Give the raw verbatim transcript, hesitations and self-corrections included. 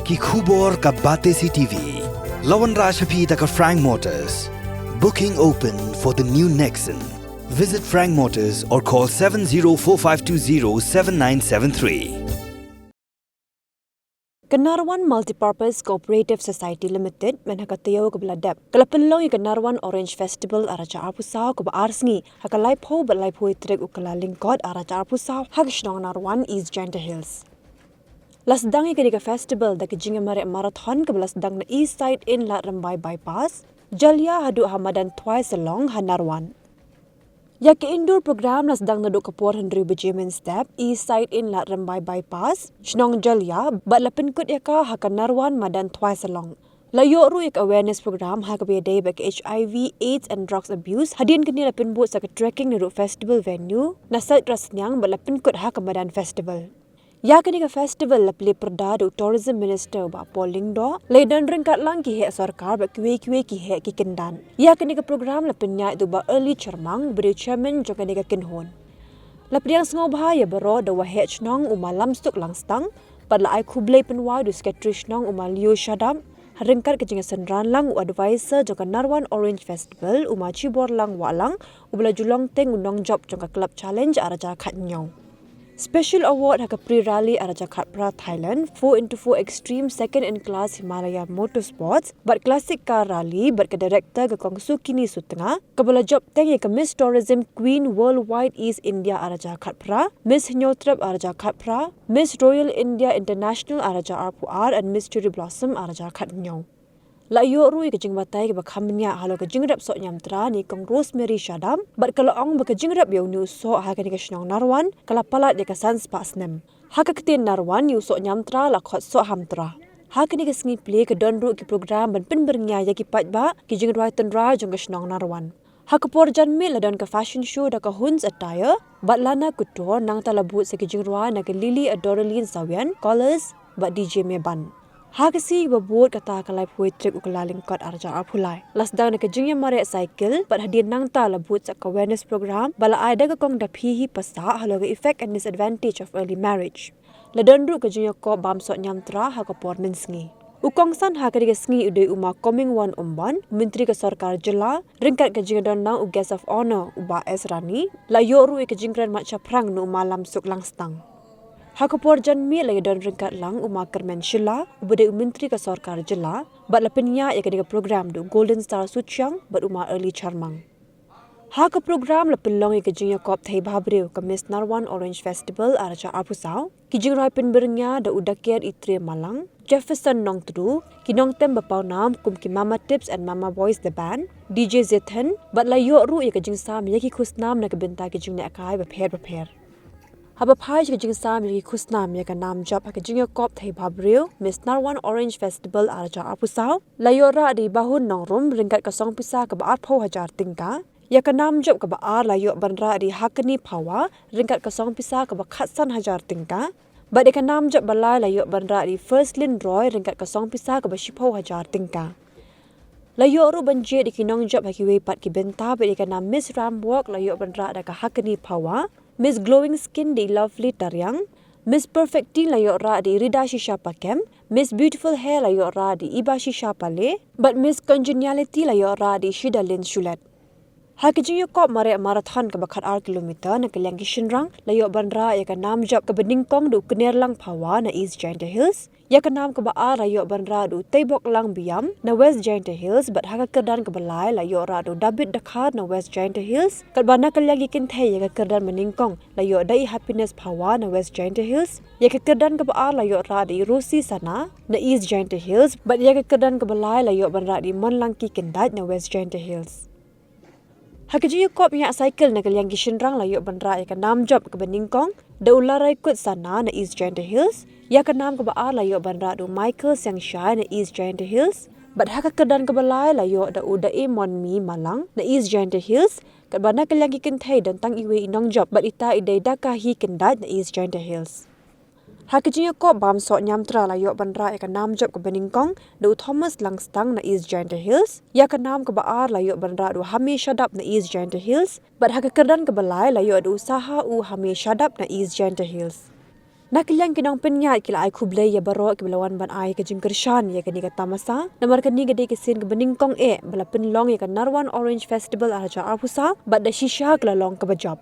Ki khubor ka Batesi T V. La wanrah sha phi da ka Frank Motors. Booking open for the new Nexon. Visit Frank Motors or call seven zero four five two zero seven nine seven three. Ka Narwan Multipurpose Cooperative Society Limited, mynta ka taïew kaba la dep, ka la pynlong ïa ka Narwan Orange Festival ar hajar arphew saw kaba ar sngi, ha ka laiphew bad laiphew tarik u Kyllalyngkot ar hajar arphew saw, ha ka shnong Narwan, East Jaintia Hills. La sdang ïa kane ka festival da ka jingïamareh marathon kaba la sdang na East Side Inn Ladrymbai Bypass, Jalia haduh ha madan Thwaisalong ha Narwan. Ïa ka indoor program la sdang naduh ka por hynriew baje mynstep, East Side Inn Ladrymbai Bypass, shnong Jalia, bad la pynkut ïa ka ha ka Narwan madan Thwaisalong. La ïoh ruh ïa ka awareness program ha kaba ïadei bad ka H I V, AIDS and drugs abuse, hadien kane la pynbud sa ka trekking naduh festival venue, na site Rasniang bad la pynkut ha ka madan festival. Ïa kane ka festival la plie pyrda da u Tourism Minister u Bah Paul Lyngdoh, la ïadon ryngkat lang ki heh sorkar bad kiwei kiwei ki heh ki kyndan. Ïa kane ka program la pynïaid da u Bah Early Chyrmang, uba dei u chairman jong kane ka kynhun. La pdiang sngewbha ïa baroh da u waheh shnong u Ma Lamsuk Langstang, bad la ai khublei pynwai da u secretary shnong u Ma Leo Shadap, ha ryngkat ka jingïasynran lang u advisor jong ka Narwan Orange Festival u Ma Chiborlang Wahlang, uba la ju long teng u nongjop jong ka Club Challenge ar hajar khathynñiew. Special Award ha ka Pre Rally ar hajar khatphra Thailand four into four Extreme Second in Class Himalaya Motorsports bad Classic Car Rally bad ka Director ka Kong Sukini Sutnga, kaba la jop teng ïa ka Miss Tourism Queen Worldwide East India ar hajar khatphra, Miss Hynñiewtrep ar hajar khatphra, Miss Royal India International ar hajar arphew ar and Miss Cherry Blossom ar hajar khathynñiew. La ïoh ruh ïa ka jingbatai kaba kham bniah halor ka jingrep soh ñiamtra na i Kong Rosemary Shadap, bad ka la ong ba ka jingrep ïa une u soh ha kane ka shnong Narwan ka la palat ïa ka san spah snem. Ha ka ktien Narwan, ïa u soh ñiamtra la khot soh hamtra. Ha kane ka sngi plie ka don ruh ki program ban pynbyrngia ïa ki paidbah, ki jingrwai tynrai jong ka shnong Narwan. Ha ka por janmiet la don ka fashion show da ka Hun's Attire bad Lana Couture, nangta la bud sa ki jingrwai na ka Lily Adoralyn Sawian, Colors, bad D J Meban. Ha ka sngi ba bud, kata ka laiphew tarik u Kyllalyngkot ar hajar arphew lai, la sdang da ka jingïamareh cycle bad hadien nangta la bud sa ka awareness program ba la ai da ka Kong Daphihi Passah halor ka effect and disadvantage of early marriage. La don ruh ka jingïakop bam soh ñiamtra ha ka por mynsngi. U kongsan ha kane ka sngi u dei u Ma Comingone Ymbon, u Myntri ka Sorkar Jylla, ryngkat ka jingdon lang u Guest of Honour u Bah S Rani, la ïoh ruh ïa ka jingkren mat shaphrang na u Ma Lamsuk Langstang. Ha ka por janmiet la ïadon ryngkat lang u Ma Kyrmen Shylla, uba dei u Myntri ka Sorkar Jylla, bad la pynïaid ïa kane ka program da u Golden Star Suchiang bad u Ma Early Chyrmang. Ha ka program la pynlong ïa ka jingïakop thei bhabriew ka Miss Narwan Orange Festival ar hajar arphew saw. Ki jingrwai pynbyrngia da u Daker Itre Malang, Jefferson Nongtdu, ki nongtem ba pawnam kum ki Mama Tips and Mama Boys The Band, D J Zethan, bad la ïoh ruh ïa ka jingsam ïa ki khusnam na ka bynta ki jingneh kai bapher bapher. Haba phai sha ka jingsam ïa ki khusnam ïa ka nam jop ha ka jingïakop thei bhabriew Miss Narwan Orange Festival ar hajar arphew saw, la ïoh rah da i Bahun Nongrum ryngkat ka song pisa kaba arphew hajar tyngka. Ïa ka nam jop kaba ar la ïoh ban rah da i Hakani Phawa ryngkat ka song pisa kaba khatsan hajar tyngka. Bad ïa ka nam jop ba lai la ïoh ban rah da i Firslyn Roy ryngkat ka song pisa kaba shiphew hajar tyngka. La ïoh ruh ban jied ïa ki nongjop ha kiwei pat ki bynta, bad ïa ka nam Miss Ramp Walk la ïoh ban rah da ka Hakani Phawa, Miss Glowing Skin da i Lovely Tariang, Miss Perfect Teen la ïoh rah da i Rida Shisha Pakem, Miss Beautiful Hair la ïoh rah da i Iba Shisha Pale, bad Miss Congeniality la ïoh rah da i Shidalin Shulet. Ha ka jingïakop mareh marathon kaba khatar kilometer na ka liang ki shynrang, la ïoh ban rah ïa ka nam jop kaba nyngkong da u Knerlang Phawa na East Jaintia Hills. Ïa ka nam kaba ar la ïoh ban rah da u Teiboklang Biam na West Jaintia Hills, bad ha ka kyrdan kaba lai la ïoh rah da u David Dkhar na West Jaintia Hills. Katba na ka liang ki kynthei, ïa ka kyrdan ba nyngkong la ïoh da i Happiness Phawa na West Jaintia Hills. Ïa ka kyrdan kaba ar la ïoh rah da i Rosie Sana na East Jaintia Hills, bad ïa ka kyrdan kaba lai la ïoh ban rah da i Monlangki Kyndait na West Jaintia Hills. Ha ka jingïakop ñiah cycle na ka liang ki shynrang la ïoh ban rah ïa ka nam jop kaba nyngkong da u Laraikut Sana na East Jaintia Hills. Ïa ka nam kaba ar la ïoh ban rah da u Michael Siangshai na East Jaintia Hills. Bad ha ka kyrdan kaba lai la ïoh da u Daemonmi Malang na East Jaintia Hills. Katba na ka liang ki kynthei don tang iwei i nongjop bad ita i dei Dakahi Kyndait na East Jaintia Hills. Ha ka jingïakop bam soh ñiamtra la ïoh ban rah ïa ka nam jop kaba nyngkong da u Thomas Langstang na East Jaintia Hills. Ïa ka nam kaba ar la ïoh ban rah da u Hame Shadap na East Jaintia Hills. Bad ha ka kyrdan kaba lai la ïoh da u Saha u Hame Shadap na East Jaintia Hills. Na ka liang ki nongpynïaid ki la ai khublei ïa baroh kiba la wan ban ai ka jingkyrshan ïa kane ka tamasa namar kane ka dei ka sien kaba nyngkong eh ba la pynlong ïa ka Narwan Orange Festival ar hajar arphew saw bad da shisha ka la long kaba jop.